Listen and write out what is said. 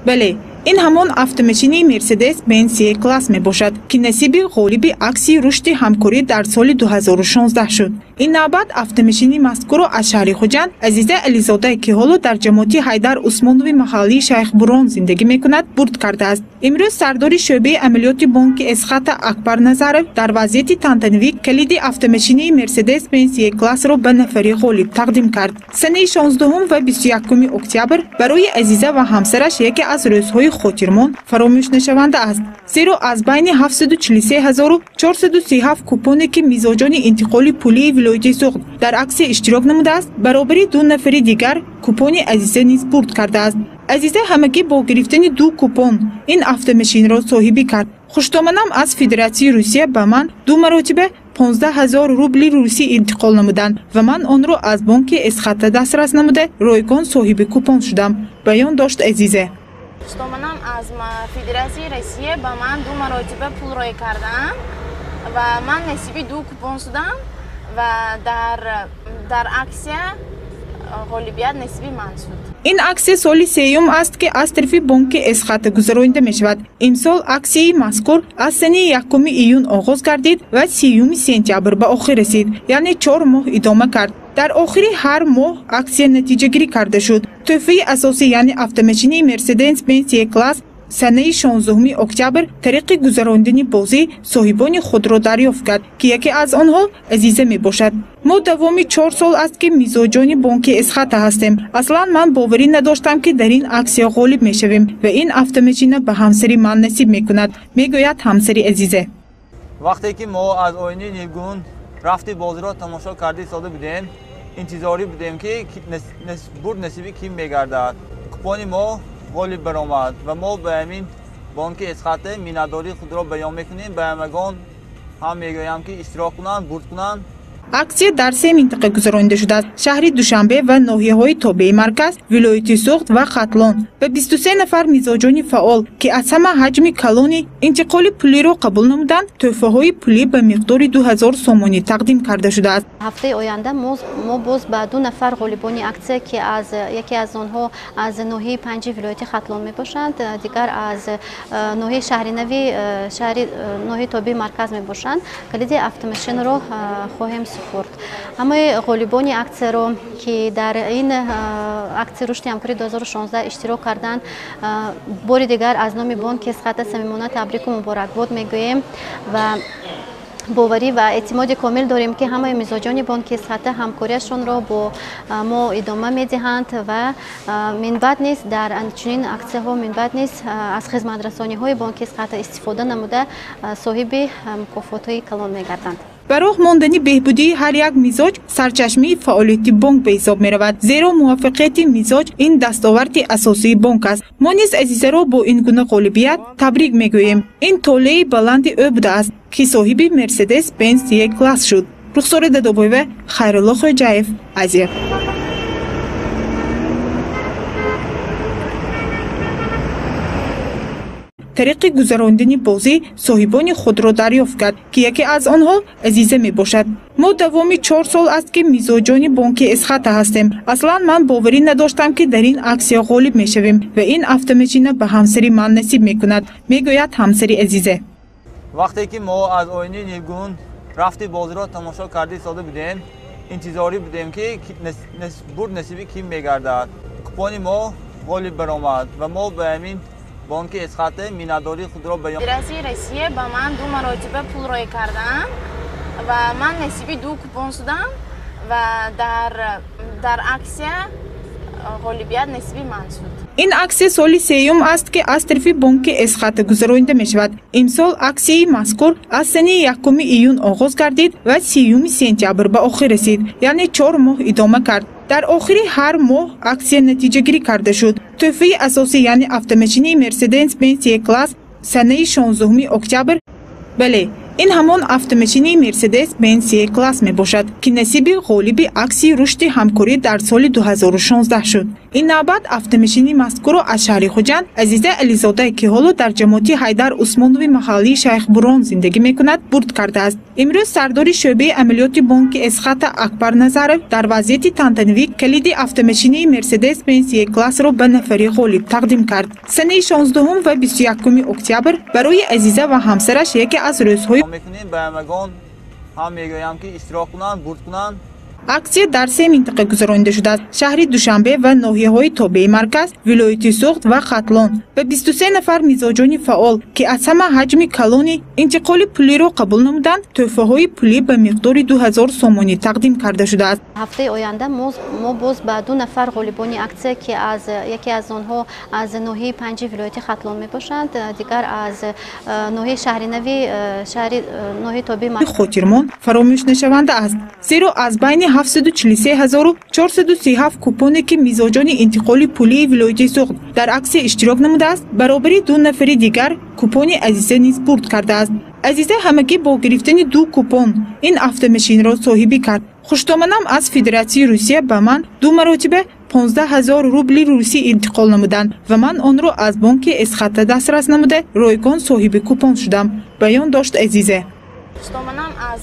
Бале, ин ҳамон автомошини Мерседес-Бенз Е-класс мебошад, ки насиби ғолиби аксияи рушди ҳамкорӣ дар соли 2016 шуд. Ин навбат автомошини мазкурро аз шаҳри Хуҷанд Азиза Ализода, ки ҳоло дар ҷамоати Ҳайдар Усмонови маҳаллии Шайхбурон зиндагӣ мекунад, бурд кардааст. Имрӯз сардори шӯъбаи амалиёти бонки Эсхата Акбар Назаров дар вазъияти тантанавӣ калиди автомошинии Мерседес-Бенз Е-классро ба нафари ғолиб тақдим кард. Санаи 16 ва 21 октябр барои Азиза ва ҳамсараш яке аз рӯзҳои хотирмон фаромӯшнашаванда аст, зеро аз байни 743 437 купоне, ки мизоҷони интиқоли пулии вилояти Суғд дар аксия иштирок намудааст, баробари ду нафари дигар купони Азиза низ бурд кардааст. Азиза ҳамагӣ бо гирифтани ду купон ин автомошинро соҳибӣ кард. Хуштоманам аз Федератсияи Русия ба ман ду маротиба 15 ҳазор рубли русӣ интиқол намуданд ва ман онро аз бонки Эсхата дастрас намуда, ройгон соҳиби купон шудам, баён дошт Азиза. Хуштоманам аз Федератсияи Россия ба ман ду маротиба пул рой карданд ва ман насиби ду купон шудам ва дар аксия ғолибият насиби ман шуд. Ин аксия соли сеюм аст, ки аз тарафи бонки Эсхата гузаронида мешавад. Имсол аксияи мазкур аз санаи 1 июн оғоз гардид ва 30 сентябр ба охир расид, яъне 4 моҳ идома кард. Дар охири ҳар моҳ аксия натиҷагирӣ карда шуд. Тӯҳфаи асосӣ, яъне автомошини Мерседес Бенз Е-класс, санаи 16 октябр тариқи гузарондани бозӣ соҳибони худро дарёфт кард, ки яке аз онҳо Азиза мебошад. Мо давоми 4 сол аст, ки мизоҷони бонки Эсхата ҳастем. Аслан ман боварӣ надоштам, ки дар ин аксия ғолиб мешавем ва ин автомошина ба ҳамсари ман насиб мекунад, мегӯяд ҳамсари Азиза. Вақте ки мо аз оинаи нилгун рафти бозиро тамошо карда истода будем, интизорӣ будем, ки бурд насиби кӣ мегардад. Купони мо ғолиб баромад ва мо ба ҳамин бонки Эсхата миннатдории худро баён мекунем. Ба ҳамагон ҳам мегӯям, ки иштирок кунанд, бурд кунанд. Аксия дар се минтақа гузаронида шудааст: шаҳри Душанбе ва ноҳияҳои тобеи марказ, вилояти Суғд ва Хатлон. Ба 23 нафар мизоҷони фаъол, ки аз ҳама ҳаҷми калони интиқоли пулиро қабул намуданд, тӯҳфаҳои пулӣ ба миқдори 2000 сомонӣ тақдим карда шудааст. Ҳафтаи оянда мо боз ба ду нафар ғолибони аксия, ки аз яке аз онҳо аз ноҳияи Панҷи вилояти Хатлон мебошанд, дигар аз ноҳияи Шаҳринави шаҳри ноҳияи тобеи марказ мебошанд, калиди автомошинро хоҳем супурд. Ҳамаи ғолибони аксияро, ки дар ин аксияи рушди ҳамкорӣ 2016 иштирок карданд, бори дигар аз номи бонки Эсхата самимона табрику муборакбод мегӯем ва боварӣ ва эътимоди комил дорем, ки ҳамаи мизоҷони бонки Эсхата ҳамкориашонро бо мо идома медиҳанд ва минбаъд низ дар чунин аксияҳо, минбаъд низ аз хизматрасониҳои бонки Эсхата истифода намуда, соҳиби мукофотҳои калон мегарданд. Ба роҳ мондани беҳбудии ҳар як мизоҷ сарчашмаи фаъолияти бонк ба ҳисоб меравад, зеро муваффақияти мизоҷ ин дастоварди асосии бонк аст. Мо низ Азизаро бо ин гуна ғолибият табрик мегӯем. Ин толеи баланди ӯ будааст, ки соҳиби Мерседес Бенз Е класс шуд. Рухсори Дадобоева, Хайрулло Хоҷаев, Азия. Тариқи гузарондани бозӣ соҳибони худро дарёфт кард, ки яке аз онҳо Азиза мебошад. Мо давоми 4 сол аст, ки мизоҷони бонки Эсхата ҳастем. Аслан ман боварӣ надоштам, ки дар ин аксия ғолиб мешавем ва ин автомошина ба ҳамсари ман насиб мекунад, мегӯяд ҳамсари Азиза. Вақте ки мо аз оинаи нилгун рафти бозиро тамошо карда истода будем, интизорӣ будем, ки бурд насиби кӣ мегардад. Купони мо ғолиб баромад ва мо ба ҳамин бонки Эсхата миннатдории худро баён Федератсияи Россия ба ман ду маротиба пул рой карданд ва ман насиби ду купон шудам ва дар аксия ғолибият насиби ман шуд. Ин аксия соли сеюм аст, ки аз тарафи бонки Эсхата гузаронида мешавад. Имсол аксияи мазкур аз санаи 1 июн оғоз гардид ва 30 сентябр ба охир расид, яъне 4 моҳ идома кард. Дар охири ҳар моҳ аксия натиҷагирӣ карда шуд. Тӯҳфаи асосӣ, яъне автомошини Мерседес Бенз Е класс, санаи 16 октябр. Бале, ин ҳамон автомошини Мерседес Бенз Е класс мебошад, ки насиби ғолиби аксияи рушди ҳамкорӣ дар соли 2016 шуд. Ин навбат автомошини мазкурро аз шаҳри Хуҷанд Азиза Ализода, ки ҳоло дар ҷамоати Ҳайдар Усмонови маҳаллии Шайхбурон зиндагӣ мекунад, бурд кардааст. Имрӯз сардори шӯъбаи амалиёти бонки Эсхата Акбар Назаров дар вазъияти тантанавӣ калиди автомошинии Мерседес-Бенс Е-классро ба нафари ғолиб тақдим кард. Санаи 16 ва 21 октябр барои Азиза ва ҳамсараш яке аз рӯзҳои мекунем ба ҳамагон ҳам мегӯям, ки иштирок кунанд, бурд кунанд. Аксия дар се минтақа гузаронида шудааст: шаҳри Душанбе ва ноҳияҳои тобеи марказ, вилояти Суғд ва Хатлон. Ба 23 нафар мизоҷони фаъол, ки аз ҳама ҳаҷми калони интиқоли пулиро қабул намуданд, тӯҳфаҳои пулӣ ба миқдори 2000 сомонӣ тақдим карда шудааст. Ҳафтаи оянда мо боз ба ду нафар ғолибони аксия, ки аз яке аз онҳо аз ноҳияи Панҷи вилояти Хатлон мебошанд, дигар аз ноҳияи Шаҳринави шаҳри ноҳияи тобеи хотирмон фаромӯшнашаванда аст, зеро аз байни 743 437 купоне, ки мизоҷони интиқоли пулии вилояти Суғд дар аксия иштирок намудааст, баробари ду нафари дигар купони Азиза низ бурд кардааст. Азиза ҳамагӣ бо гирифтани ду купон ин автомошинро соҳибӣ кард. Хуштоманам аз Федератсияи Русия ба ман ду маротиба 15 ҳазор рубли русӣ интиқол намуданд ва ман онро аз бонки Эсхата дастрас намуда, ройгон соҳиби купон шудам, баён дошт Азиза. Хуштоманам аз